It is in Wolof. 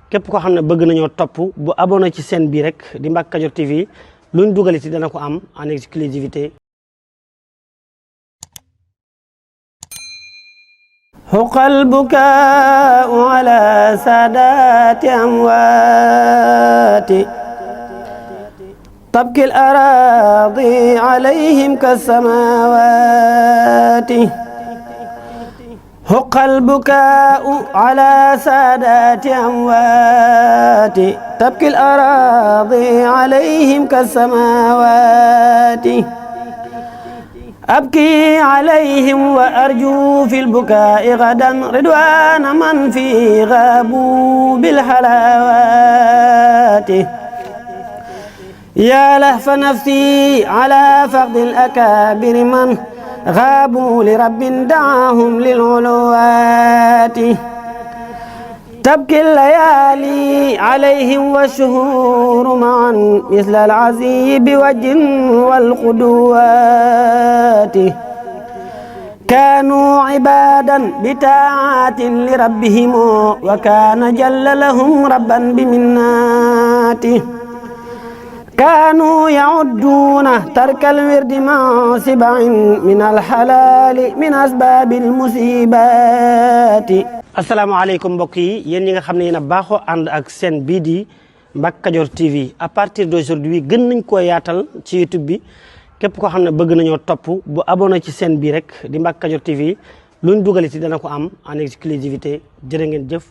képp koo xam ne bëgg nañoo topp bu abonné ci chaîne bii rek di Mbacke Kadior TV luñ dugaliti dana ko am en exclusivité. huqal bukaa'u ala saadaati amwaati tabki al-araadi alayhim kas-samaawaati حق البكاء على سادات أموات تبكي الأراضي عليهم كالسماوات أبكي عليهم وأرجو في البكاء غدا رضوان من في غابوا بالحلاوات يا لهف نفسي على فقد الأكابر من غابوا لرب دعاهم للعلوات تبكي الليالي عليهم والشهور معا مثل العزي بوجه والقدوات كانوا عبادا بطاعات لربهم وكان جل لهم ربا بمناته كانوا يعدون ترك الورد مع سبع من الحلال من أسباب المصيبات. asalaamaaleykum mbokk yi yéen ñi nga xam ne yéen a baaxoo ànd ak chaîne bii di Mbacke Kadior TV à partir d'aujourd'hui gën nañ koo yaatal ci YouTube bi képp koo xam ne bëgg nañoo topp bu abonné ci chaîne bii rek di Mbacke Kadior TV luñ dugaliti dana ko am en exclusivité jërë ngeen jëf.